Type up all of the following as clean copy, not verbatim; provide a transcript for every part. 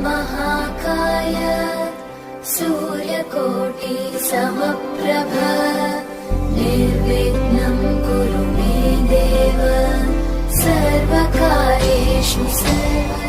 महाकाय सूर्यकोटि समप्रभ निर्विघ्नं कुरु मे देव सर्वकार्येषु सर्वदा।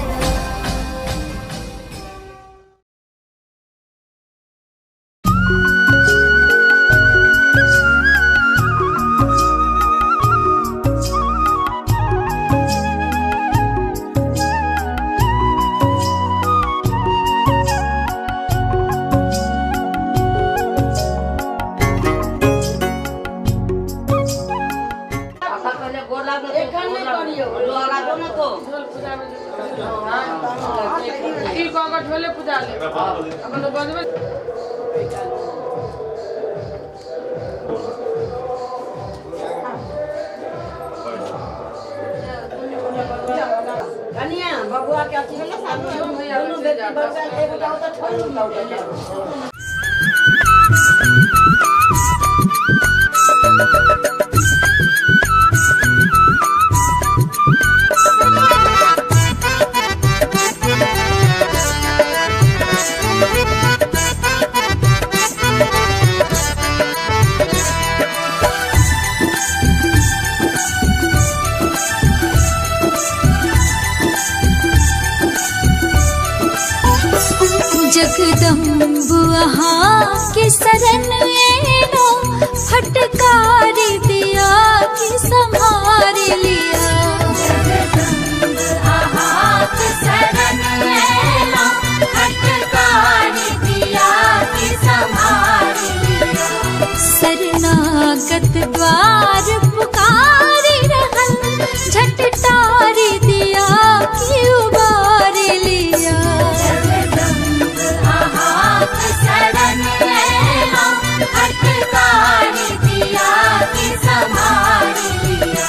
की कऽ कऽ ढोले पूजा ले अपन बजबै। कनिया बबुआ के अथी भेलै शादी, दुनू बेटी बड़का एगोटा ओतऽ छोड़ि देलकै। जगदम्ब अहाँ के शरण एनो, फटकार दिया कि संभार लिया। जगदम्ब अहाँ के शरण एनो, फटकार दिया कि संभार लिया। शरणागत द्वार पुकार रहल, झटटार दिया कि उबार लिया। जगदम्ब अहाँक शरण एलौं, फटकार दिया कि संभार लिया।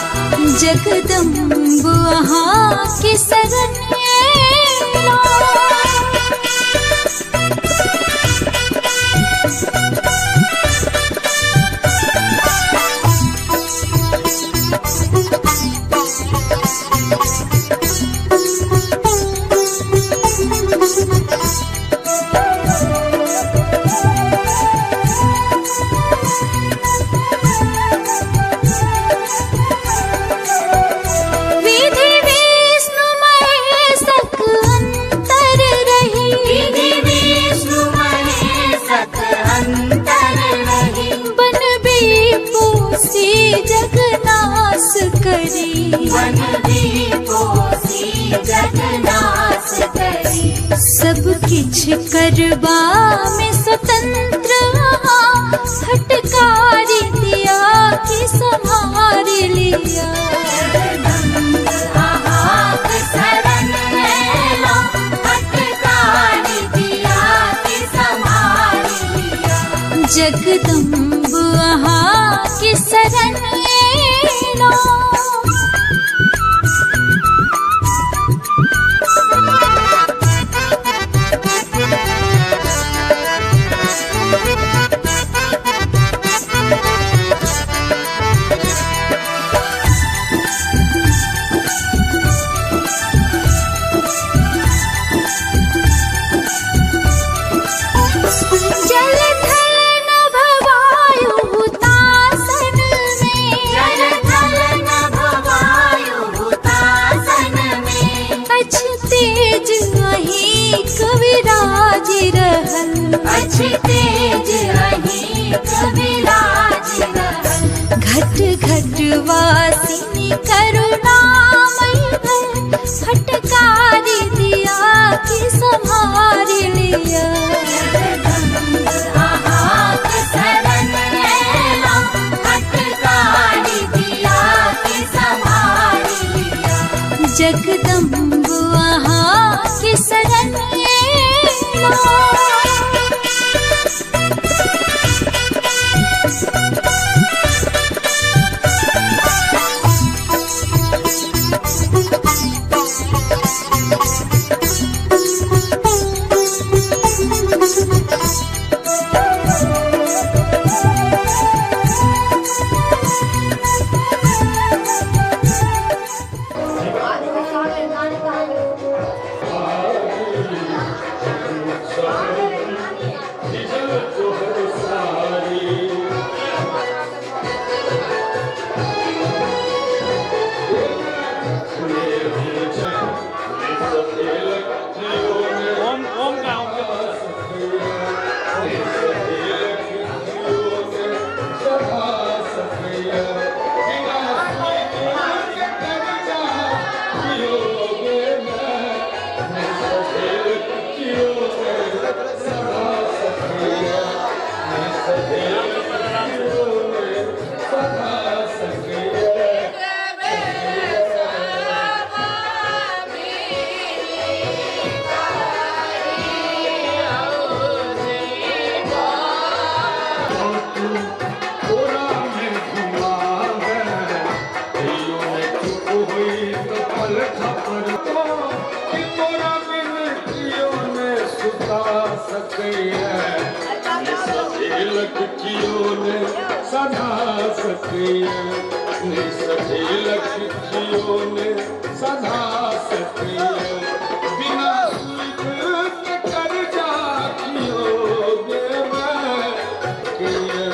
जगदम्ब अहाँ के शरण एलौं। विधि विष्णु महेशक अंतर रही, विधि विष्णु महेशक अंतर रही। बन पोसी जगनास करी, बन पोसी जगनास करी। सब किछ करबा में स्वतंत्र अहाँ, फटकार दिया कि संभार लिया। जगदम्ब अहाँक शरण एलौं, फटकार दिया कि संभार लिया। जगदम्ब अहाँ के शरण एलौं। जल थल नभ वायु हुतासन में, जल थल नभ वायु हुतासन में। अछि तेज अहीं कविराज रहल, अछि तेज अहीं कविराज रहल। घट घट वासिनी करुणामयी भय, फटकार दिया कि संभार लिया। जगदम्ब अहाँक शरण एलौं, फटकार दिया कि संभार लिया। जगदम्ब अहाँ के शरण एलौं। सकैया, सजेलक कियो ने सजा सकैया, ने सजेलक कियो ने सजा सकैया। बिना सूद के कर्जा कियो देबै किया।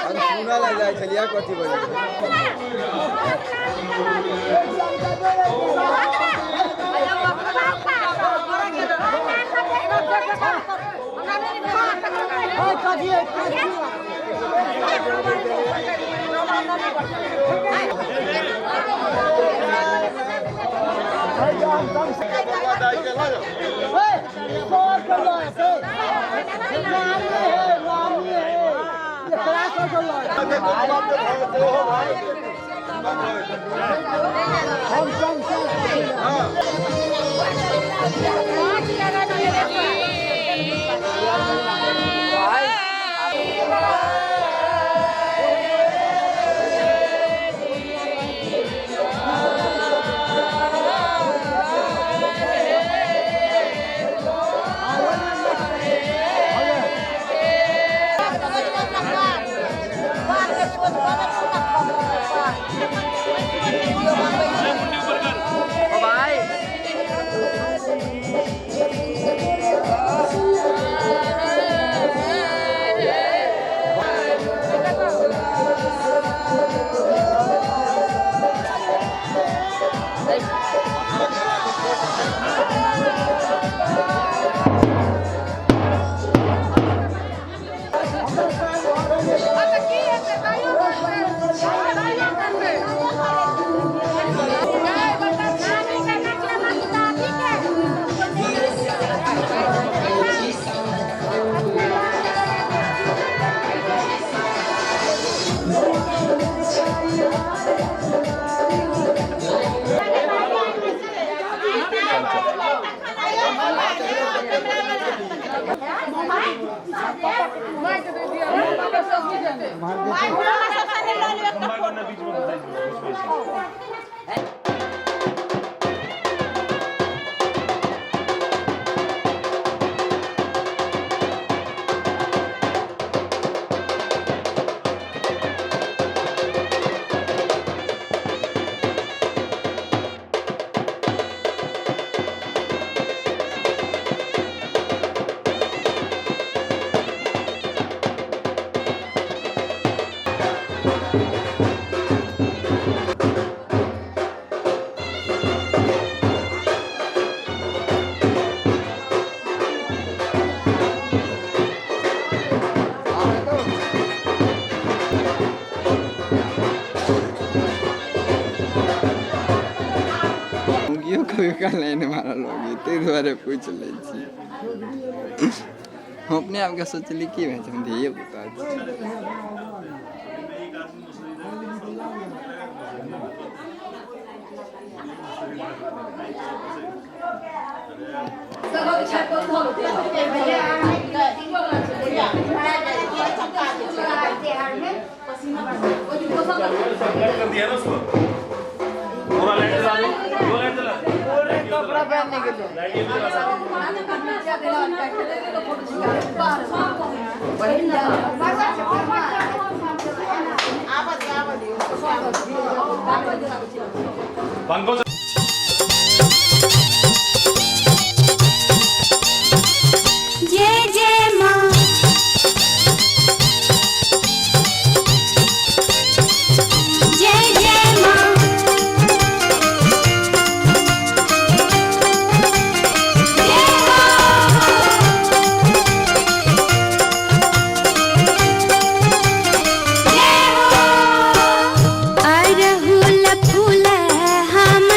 हम सुनऽ लए जाइ छलियै कथी बजै। केओ कभी काल लाइन मारल होगी, ताहि दुआरे पूछि लै छी। हम अपने आपके सोचली की भए छै, हम धिये पुता छी। कर दिया ना उसको, पूरा लाइट जला दो, दो लाइट जला, कपड़ा पहनने के लिए। लाइट ये भी जला दो। पंखो। जय जय माँ, जय जय माँ, जय हो, जय हो। अरहुल फूल हम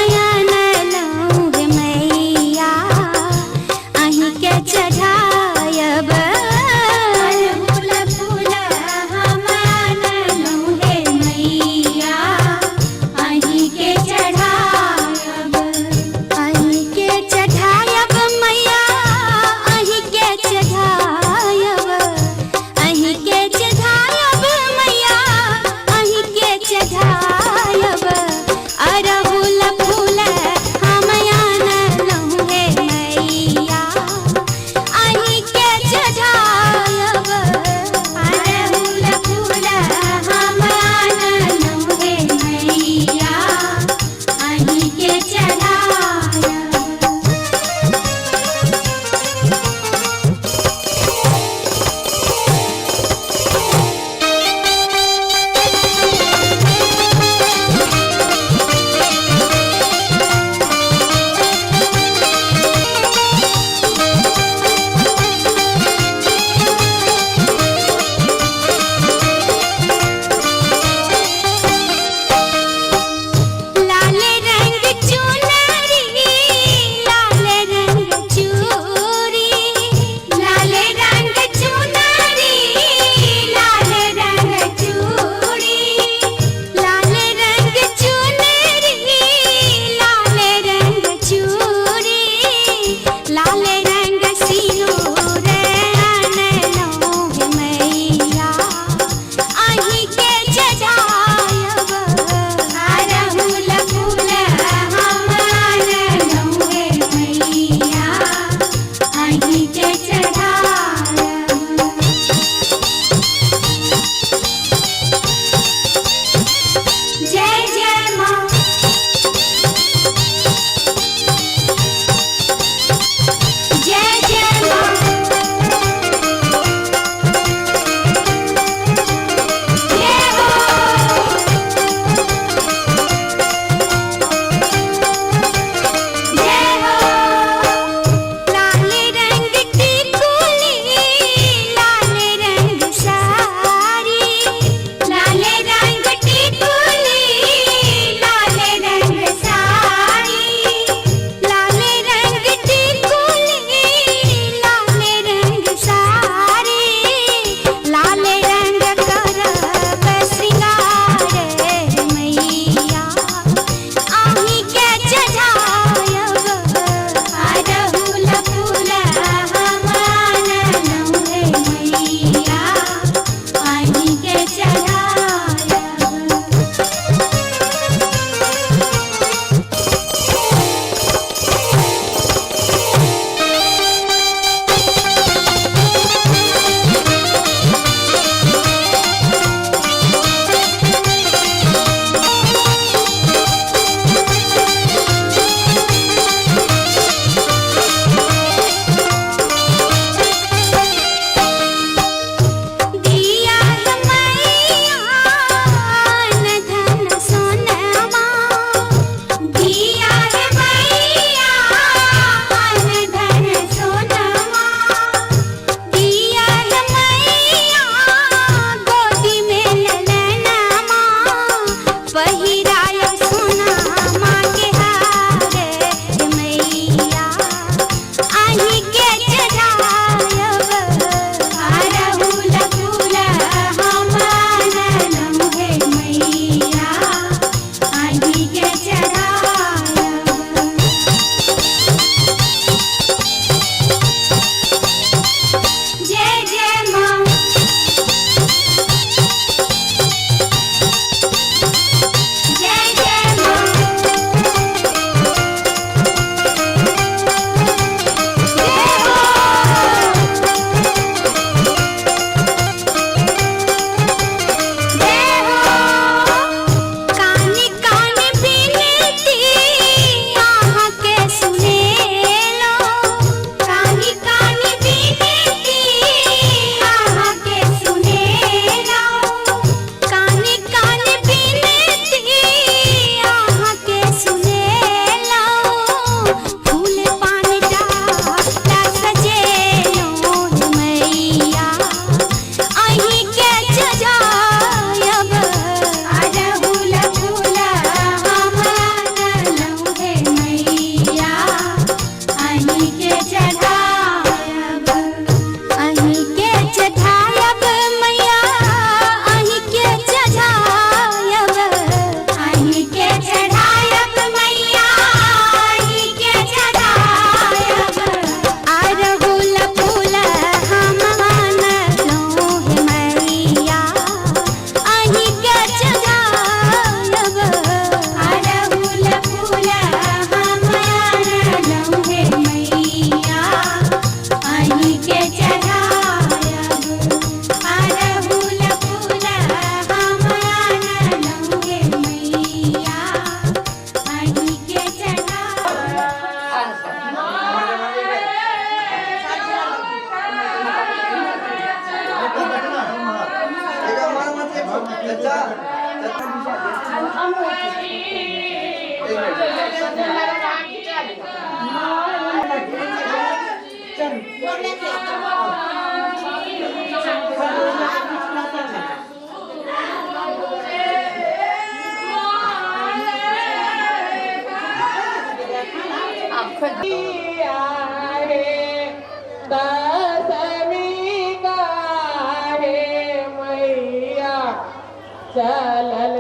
चलल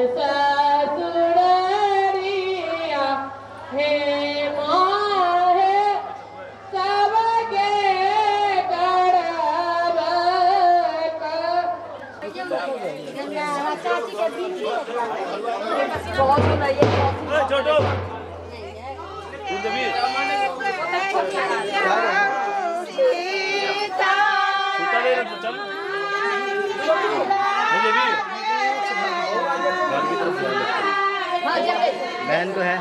ससुररिया हे माहे सबके करब छोटो सुता ले तो चल मुझे भी घर की तरफ जाना। बहन को है।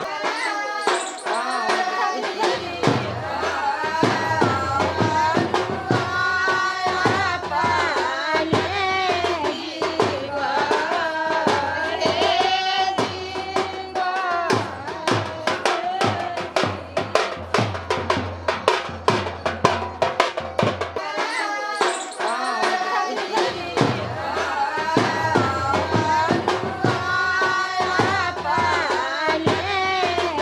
पाले।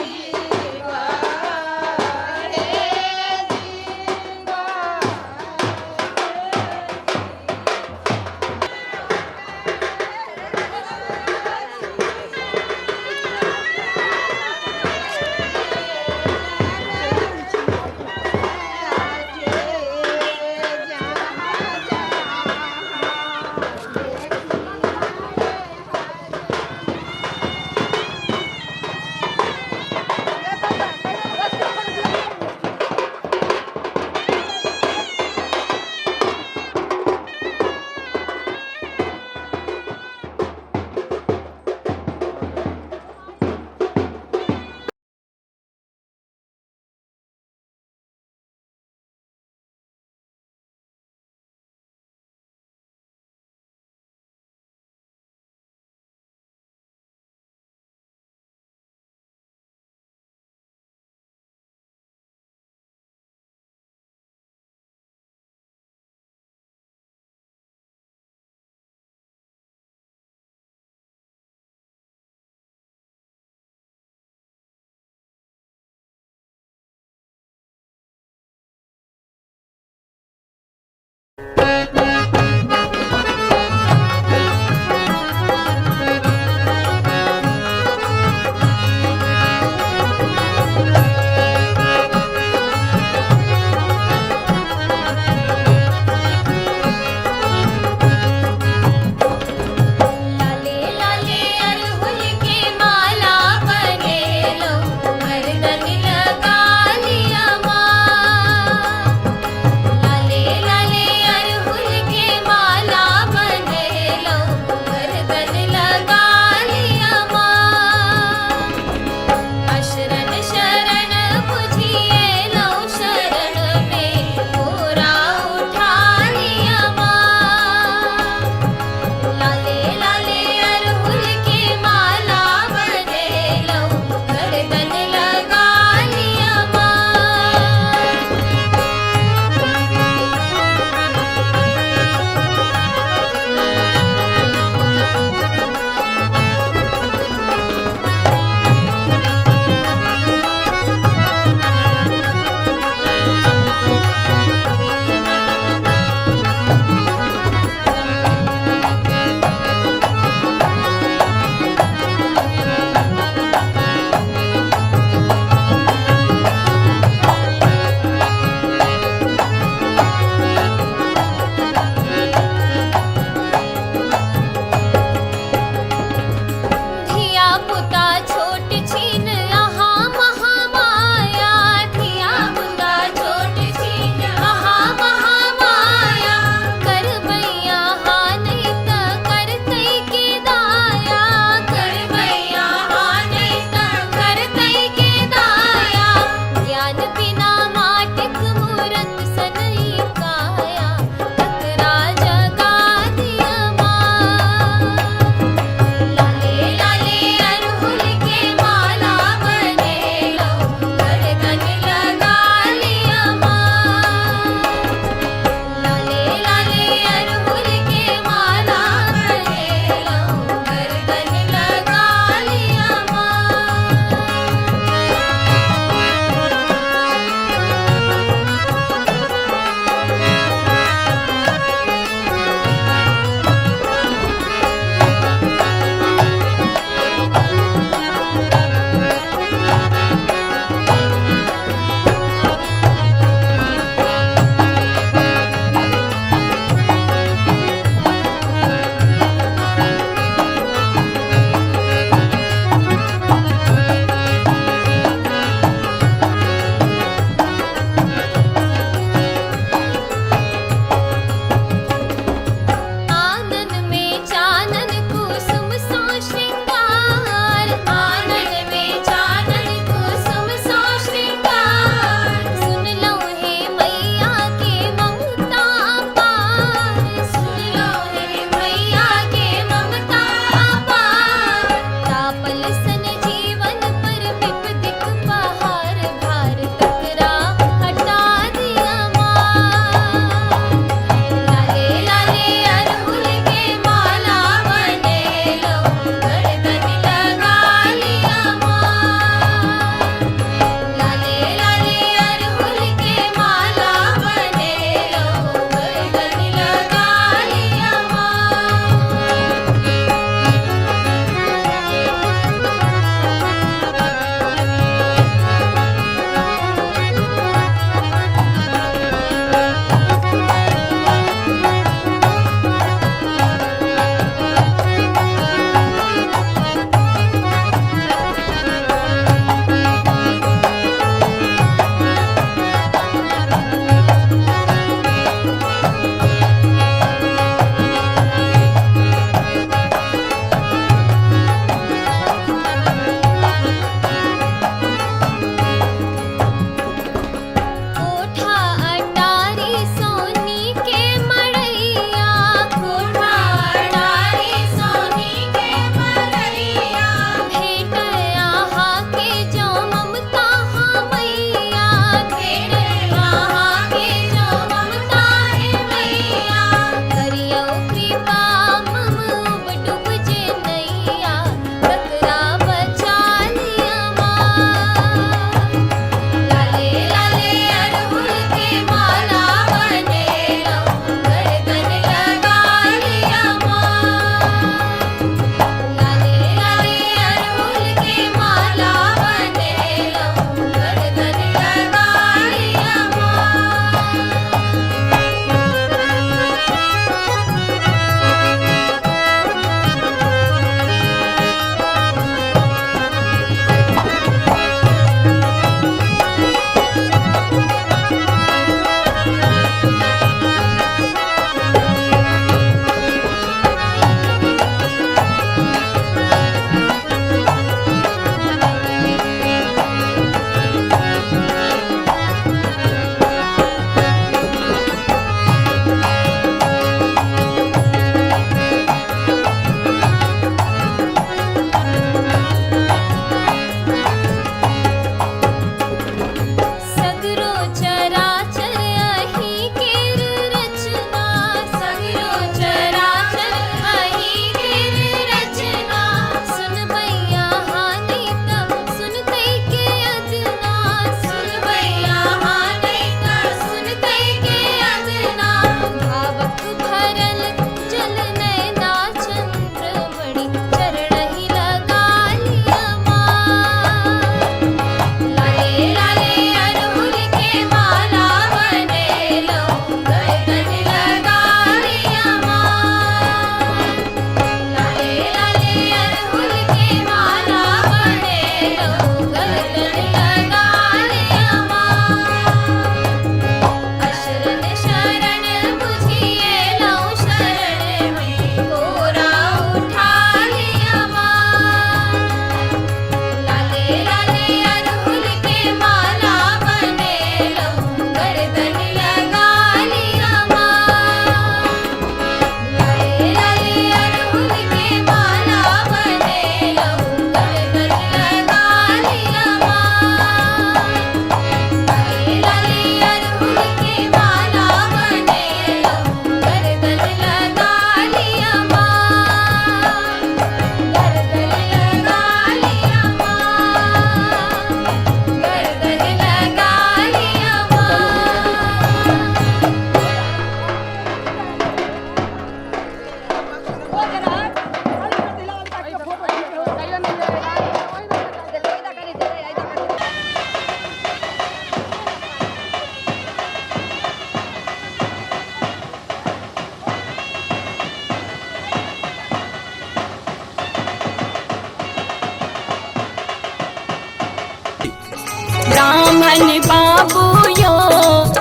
बाबू यो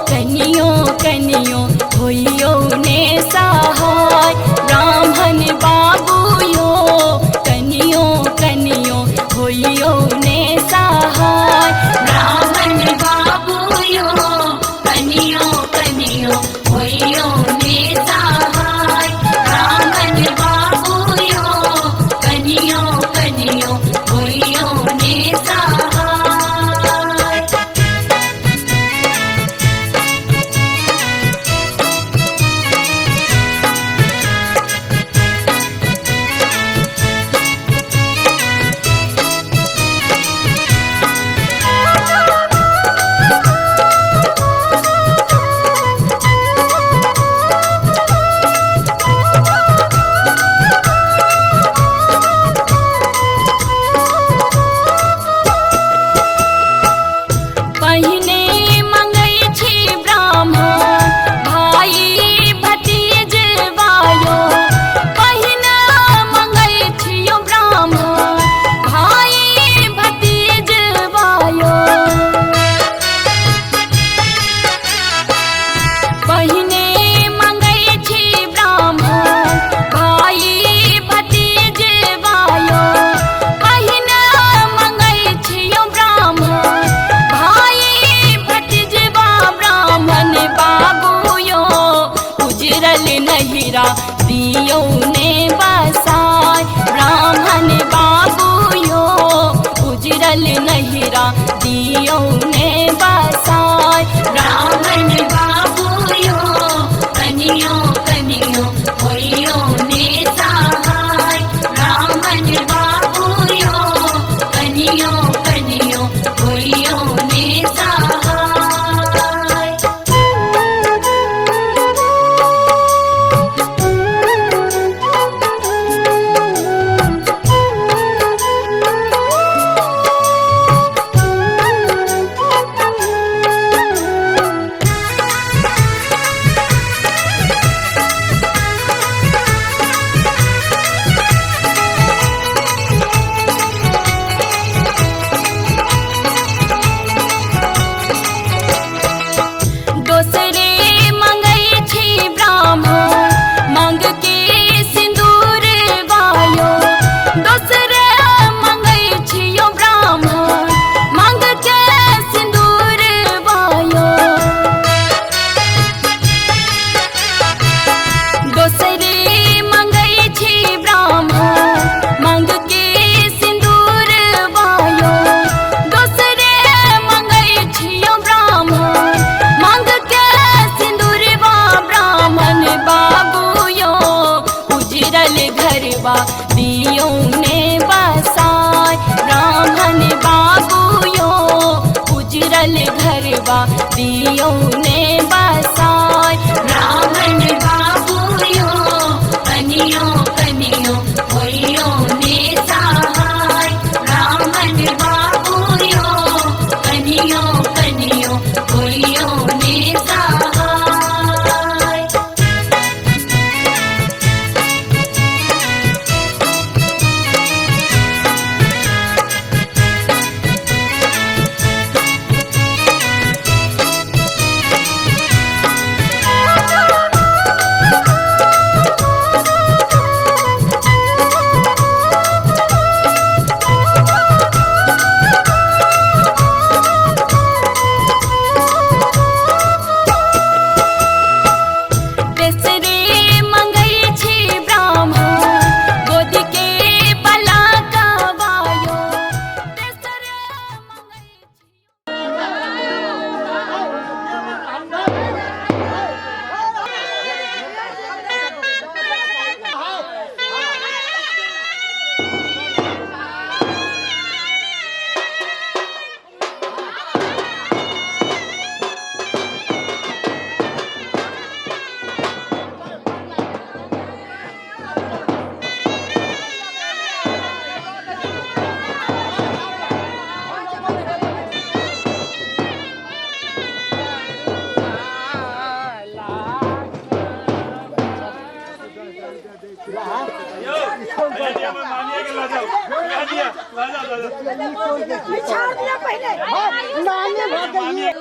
कनियो कनियो होइयो ने सहाय। ब्राह्मण बाबू यो कनियो कनियो होइयो ने सहाय। ब्राह्मण बाबू यो कनियो कनियो होइयो ने सहाय। ब्राह्मण बाबू यो कनियो कनियो होइयो ने सहाय। पहिने मंगै छी ब्राह्मण भाई भतीज वायो। पहिने मंगै छियो ब्राह्मण भाई भतीज वायो। पहिने मंगै छी ब्राह्मण भाई भतीज वायो। पहिने मंगै छियो ब्राह्मण भाई भतीजवा। ब्राह्मण बाबू यो उजरल नहिरा दियो ने बसाय। ब्राह्मण बाबू यो उजरल नहिरा दियो ने बसाय। ब्राह्मण बाबू यो कनियो कनियो होइयो ने सहाय। ब्राह्मण बाबू यो कनियो कनियो होइयो ने सहाय। दोसरे मंगै छी ब्राह्मण मांग के सिंदूर वायो। दोसरे मंगै छियो ब्राह्मण मांग के सिंदूर वायो। दोसरे मंगै छी ब्राह्मण मांग के सिंदूर वायो। दोसरे मंगै छियो ब्राह्मण मांग के सिंदूरवा। ब्राह्मण बाबू यो उजरल घरवा दियो ने बसाय। ब्राह्मण बाबू यो उजरल घरवा दियो ने बसाय। ब्राह्मण बाबू यो कनियो कनियो होइयो ने सहाय। ब्राह्मण बाबू यो कनियो कनियो होइयो ने सहाय। तेसरे मंगै छी ब्राह्मण गोद के बला वायो। तेसरे मंगै छी छोड़ दिया पहले। नानी भाग गई।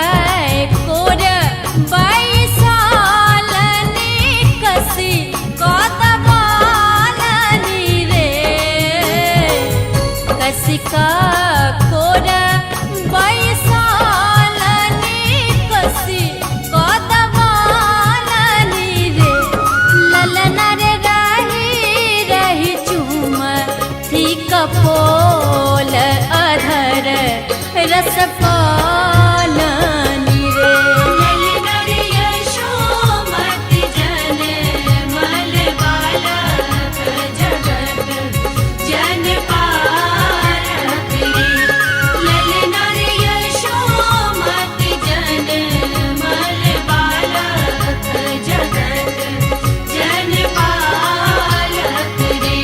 काय कोर बैसालनी कसी कदबालनी रे कसिका कोर बैसालनी कसी कदबालनी रे ललना रे रही रही चूम थी कपोल अधर रस पालनी रे यशोमति जन मल बालक जगत जन पारक रे ललना रे यशोमति जन मल बालक जगत जन पालक रे।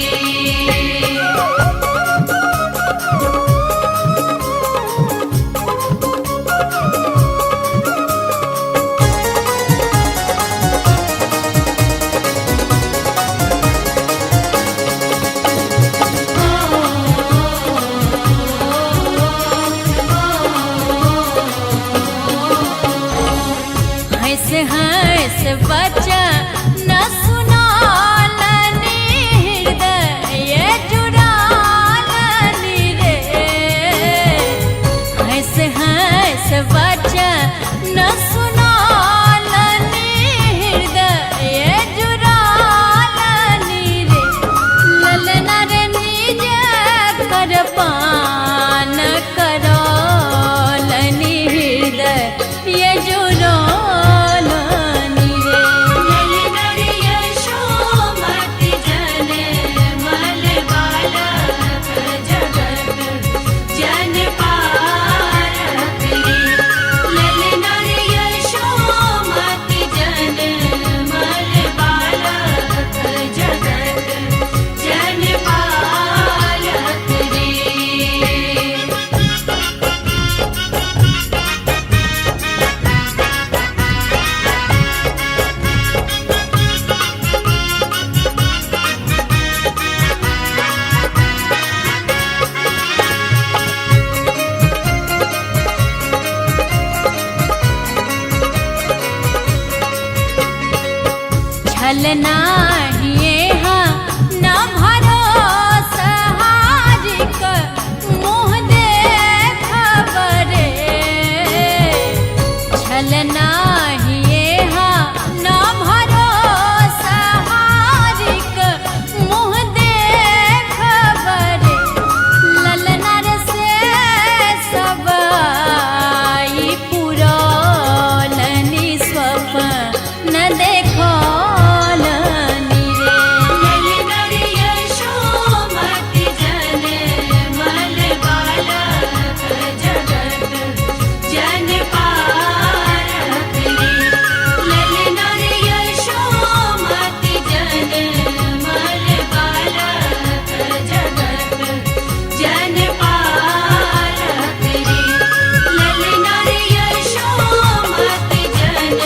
हंस हंस बच्चा न सुनालनी हृदय जुड़ालनी रे हंस हंस बच्चा न सुनालनी हृदय जुड़ालनी रे ललना रे निज कर पान करौलनी हृदय ये जुड़ौलनी रे ललना रे यशोमति जन मल बालक जगत जन पारक रे ललना रे यशोमति जन मल बालक जगत जन पालक रे। छलना ये हाँ न भरोसा हारिक मुँह देखबरे छलना ये हाँ न भरोसा हारिक मुँह देखबरे ललना रे से सब आई पुरौलनी स्वप्न देखौलनी रे ललना रे यशोमति जन मल बालक जगत जन पारक रे ललना रे यशोमति जन मल बालक जगत जन पारक रे ललना रे यशोमति जन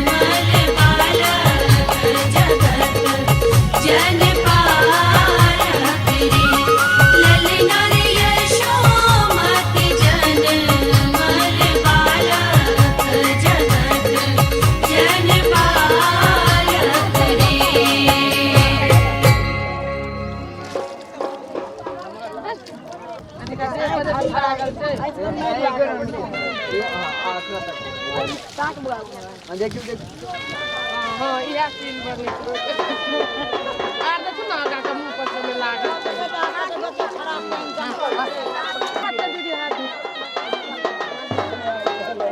मल बालक जगत जन पारक रे ललना रे यशोमति जन मल बालक जगत जन पालक रे। हाँ, इएह सीन बनै छै। आर देखू ने आगाँ के मुँह पर सबमे लागल छै। अच्छा दीदी हाथ में। चलो।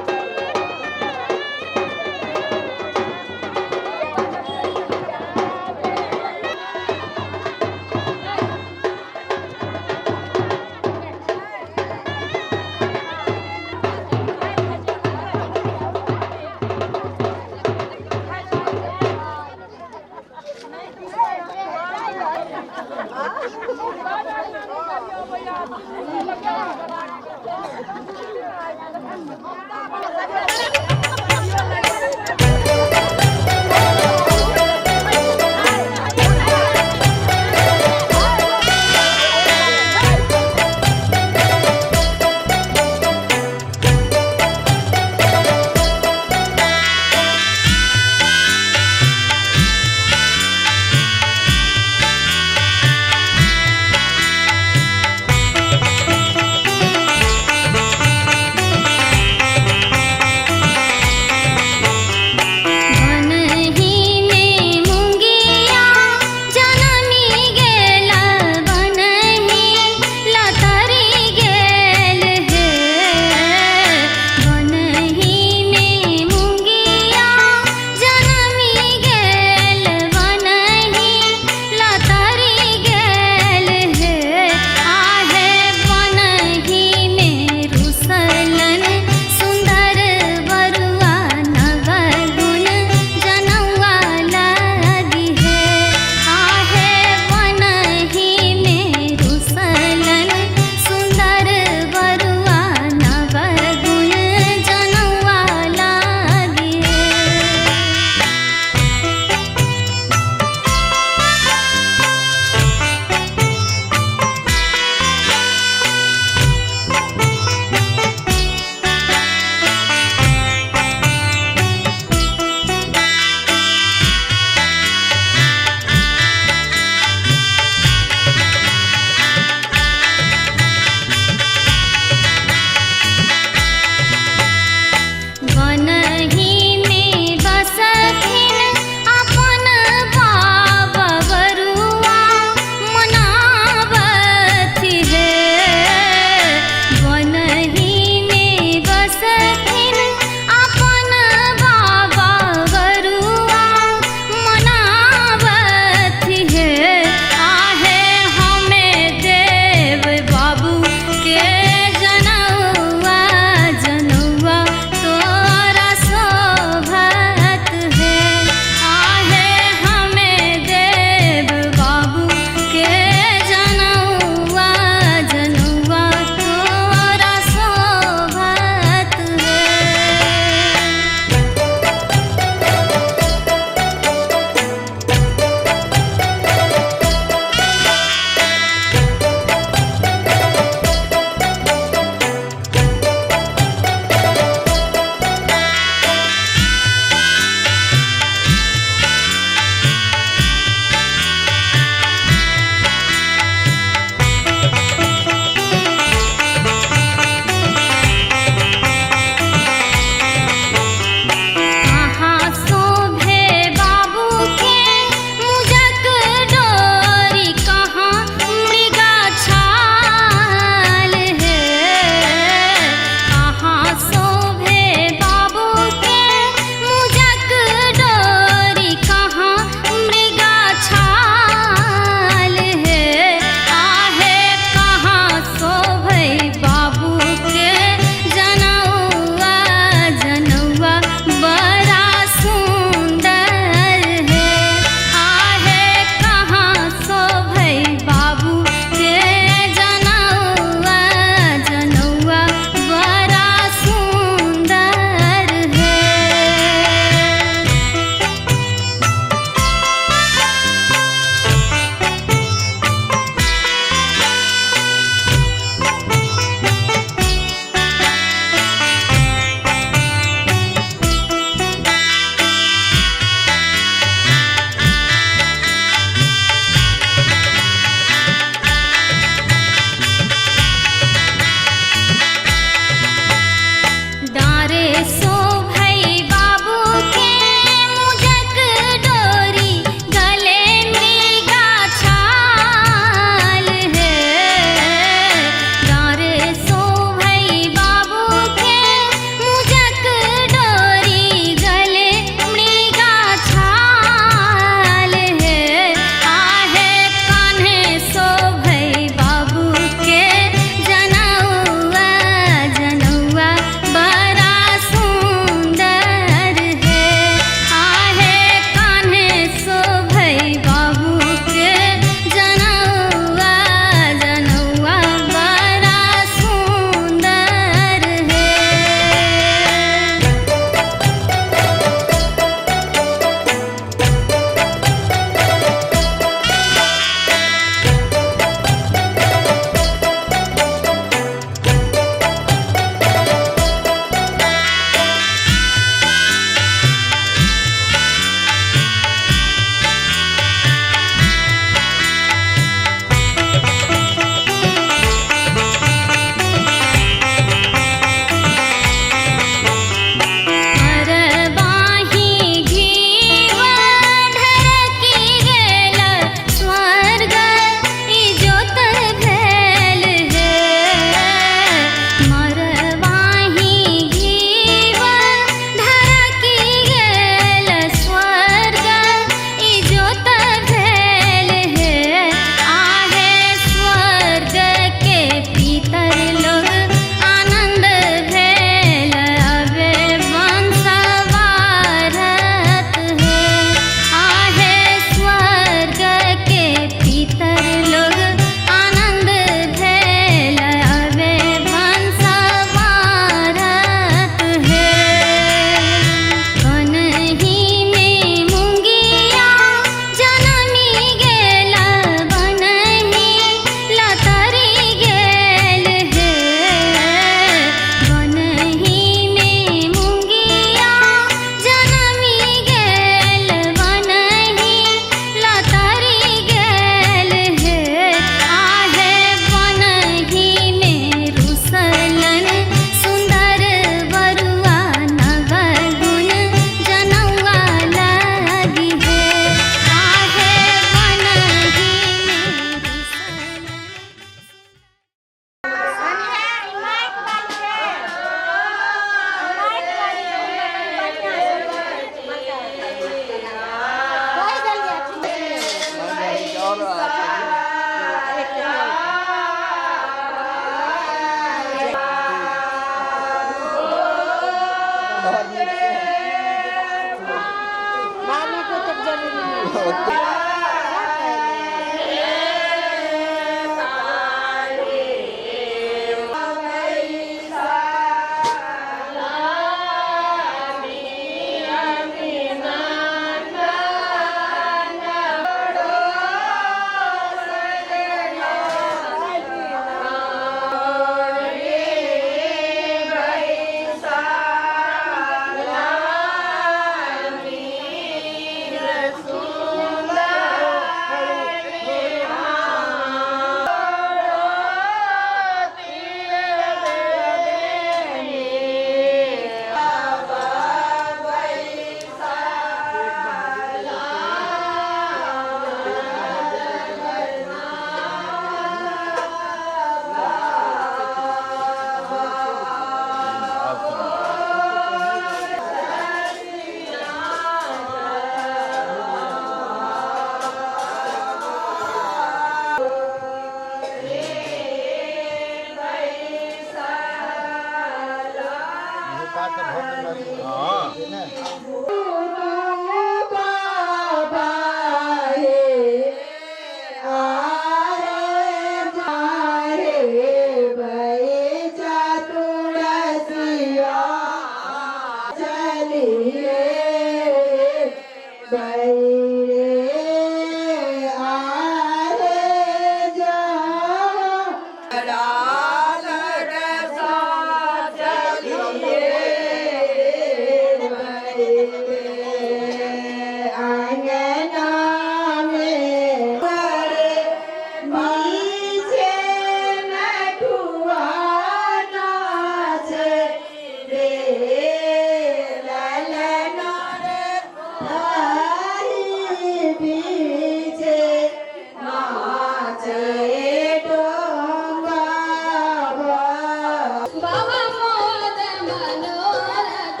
बाबा मोद मनोरथ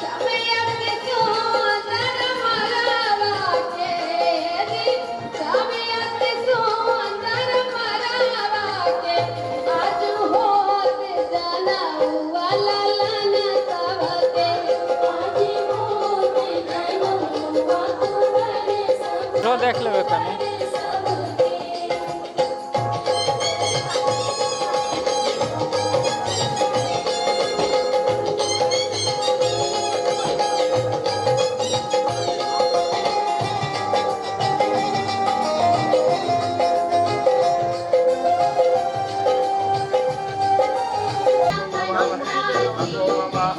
समय सुंदर मरवा के समय सुंदर मरवा के आज होत जनौआ ललन सबके आज होत जनौआ कुंवर सब जो देख लेबै कनी। सबके।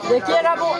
देखिएगा वो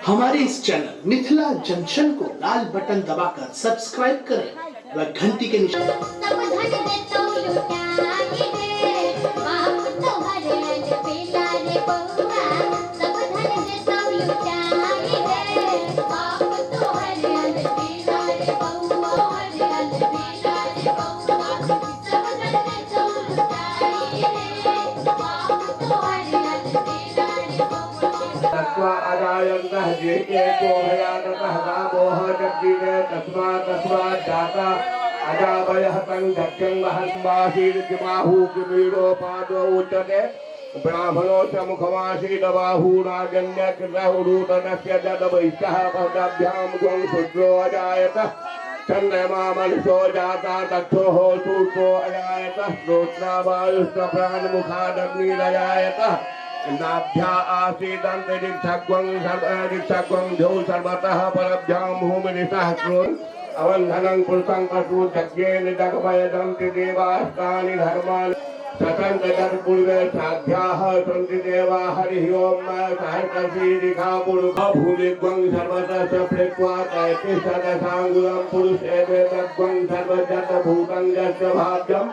हमारे इस चैनल मिथिला जंक्शन को लाल बटन दबाकर सब्सक्राइब करें व घंटी के निशान सब धन देतौ लुटाई रे बाप तोहर अलबेला रे बउआ सब धन देतौ लुटाई रे बाप तोहर अलबेला रे बउआ तोहर अलबेला रे बउआ सब धन देतौ लुटाई रे बाप तोहर अलबेला रे बउआ। तस्मा अजायन्तः जेके कोभयाततः गावोः जग्गिरे तस्मा तस्मा जाता अजावयः तं धक्यं वहन्वासीर्जिमाहू किमीरो पादो उच्यते ब्राह्मणो च मुखमासीदबाहू राजन्यकृतः उडूतनस्य जदवैश्यः पदाभ्यां गुं शूद्रो अजायत चन्द्रमा मनुषो जाता तक्षोः सूर्यो अजायत श्रोत्रावायुश्च प्राणमुखादग्निरजायत नाभ्या आसीदन्तरिक्षग्वं सर्वरिक्षग्वं द्यौ सर्वतः परभ्यां भूमिरिसहस्रोन् अवन्धनं पुरुषं पशु यज्ञेन जगमयदन्ति देवास्तानि धर्मान् सतन्त जगत्पूर्वे साध्याः सन्ति देवा हरिः ओं सहस्रशीर्षा पुरुष भूमिग्वं सर्वतः सपृत्वा तैतिशदशाङ्गुलं पुरुष एवेदग्वं सर्वजतभूतं यस्य भाव्यम्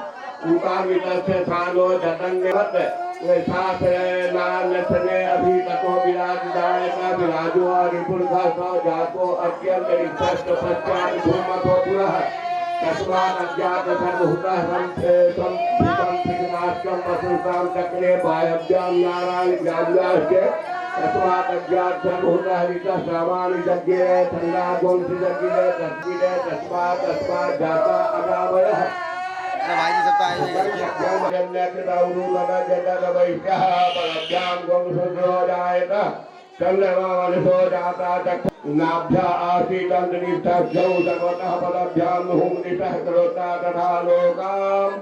उकामितस्य स्थानो जतन्यवत् शास्त्रनानसने अभी ततो विराजदायक विराजो हरिपुरुषः स जातो अत्यन्तरिक्षश्च पश्चात् भूमतो पुरः तस्मात् अज्ञात सर्वभूतः सं भूतं पशुतां चक्रे वायव्यां नारायण ग्राव्याश्च तस्मात् अज्ञात सर्वभूतः हरितः सामानि यज्ञे छन्दागोंसि यज्ञे तस्मिन् तस्मात् तस्मात् जाता अनामयः। अरे भाई जी सब तो आए नाभ्या आसीदन्तरिक्षौ सर्वतः पदाभ्यां भूमिनिशः करोता तथा लोकाम्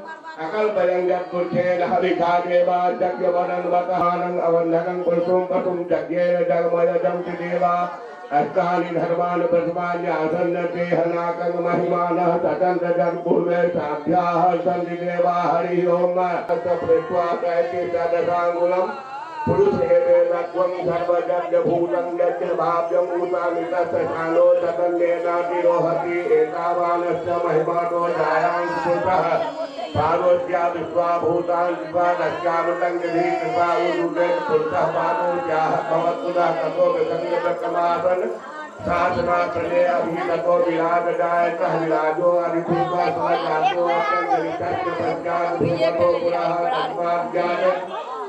अकल्पयं यत्पुरुषेण हरिखा देवा यज्ञवदन्वतहानं अवन्धनं पुरुषं पशुं यज्ञेन जगमयजन्ति देवा अष्टानि धर्मान् प्रथमान्यासन्न देहनाकं महिमानः ततन्त्र जगपूर्वे साध्याः सन्ति देवा हरिः ओं पृत्वा तैतिशदशाङ्गुलं पुरुषेवेदत्वं सर्वजज्ञभूतं यस्य भाव्यं उतामितस्य स्थानो तदन्येनातिरोहति एतावानस्य महिमानो जायां पुरुषः पादोऽस्या विश्वाभूतान् कृपा दस्यामृतं निधि कृपा उरुदेन पुरुषः पादोऽस्याः भवत्पुनः ततो विसङ्गतकमासन् शासनात्रये अभिततो विराजजायतः विराजो हरिपुरुषः स जातो अत्यन्तरिक्षस्य पश्चात् भूमतो पुरः तस्मात् ज्ञाय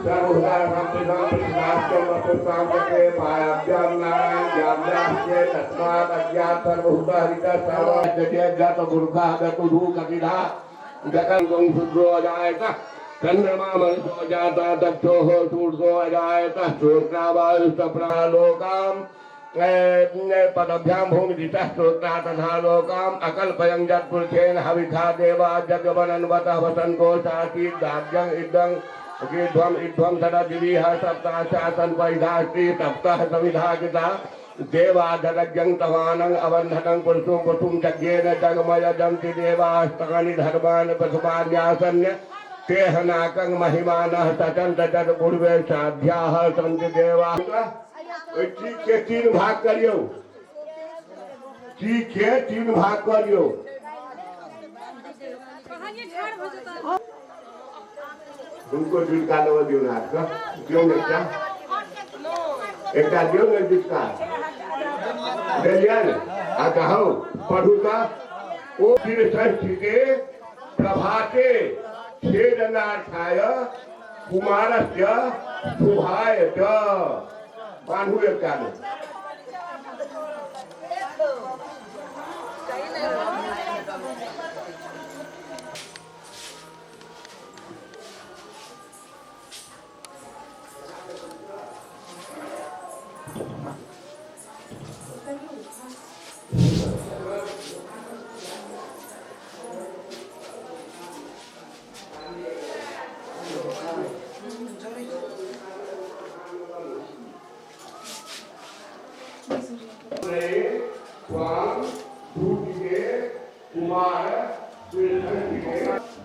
सर्वभूतां संपृतां वपुषां चक्रे पायाभ्यां नारायण ज्ञाभ्याश्च तस्मात् अज्ञात सर्वभूतहरितः सर्वजगत पुरुषः गतुधू कपिधा जगन् गुं शूद्रो अजायत चन्द्रमा मनुषो जाता दक्षोः सूर्यो अजायत श्रोत्रावायुस्तप्रालोकाम् पदभ्यां भूमिदितः श्रोत्रा तथा लोकाम् अकल्पयं यत्पुरुषेण हविषा देवा जगवनन्वतः वसन्तो चासीत् दाभ्यं इदं गिध्वम् इध्वं सददिविह सप्ताशासन् वैधास्ति सप्तः सविधा कृता देवाधरज्ञं तवानं अवन्धनं पुरुषं पशुं यज्ञेन जगमयजन्ति देवास्तानि धर्मान् प्रथमान्यासन्य तेहनाकं महिमानः सचन्त जगपूर्वे साध्याः सन्ति देवाः। ओहि चीज के तीन भाग करियौ, चीज के तीन भाग करियौ। उनको जुटका लेबऽ दियौ हाथ कऽ, दियौ ने एकटा, एकटा दियौ ने जुटका, देलियै ने? अच्छा हौ पढ़ू तऽ। ओ षष्ठी प्रभाते छेदनार्थाय कुमारस्य शुभाय च बान्हू एकटा ने। कुमार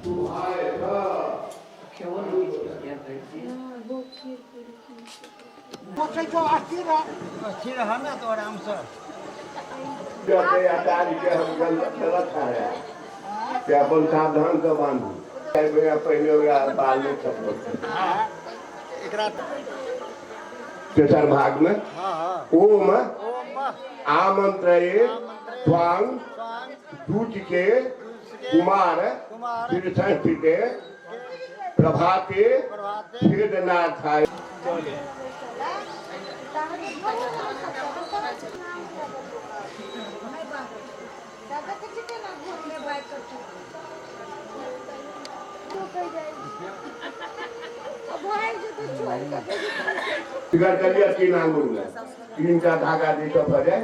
शुभाय च। स्थिर रह ना तो आराम से। अपन सावधान से बांधू, पहले बाल नहीं छपल। तेसर भाग में ओम आमंत्रये स्वांग दूत के कुमार संस्थिते प्रभाते छेदनाथाय। कर लिया 3 आंगुर में 3 टा धागा दिस भऽ जाए।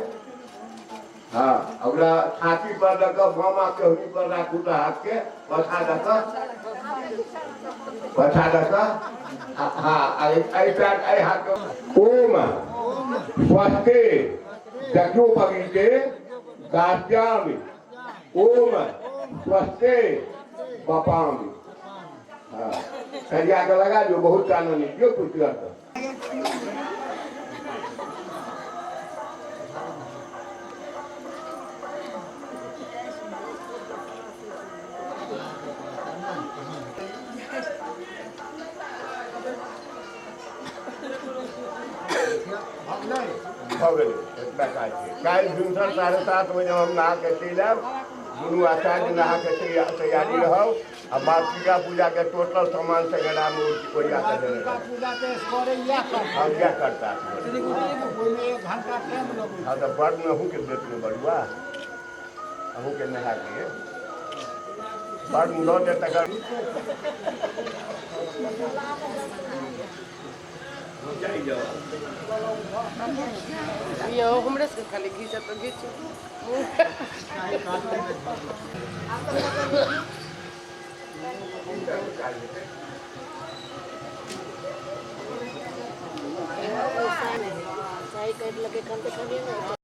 हाँ, ओकरा छाती पर दऽ कऽ बामा केहुनी पर राखू तऽ हाथ के पछा दऽ कऽ, पछा दऽ कऽ, हाँ एहि पैर एहि हाथ के। ओम स्वस्ते यज्ञोपवीते दास्यामि ओम स्वस्ते बपामि। हाँ, सरिया के लगा दियौ, बहुत कानून दियौ कुछ करतऽ। एतना काज छै। काल्हि भिनसर 7:30 बजे हम नहा के चलि आयब, दुनू आचार्य नहा के तैयारी रहब आ मातृका पूजा के टोटल सामान सगेरा में ओरिया के देने रहब। हाँ, इएह करता। हाँ, तऽ बड़ अहूँके देत ने बड़ुआ, अहूँके नहा के बड़ लऽ देत तकर। यो हमरे से खाली घीचत तो घीचू। सही कर लगे कम से कम।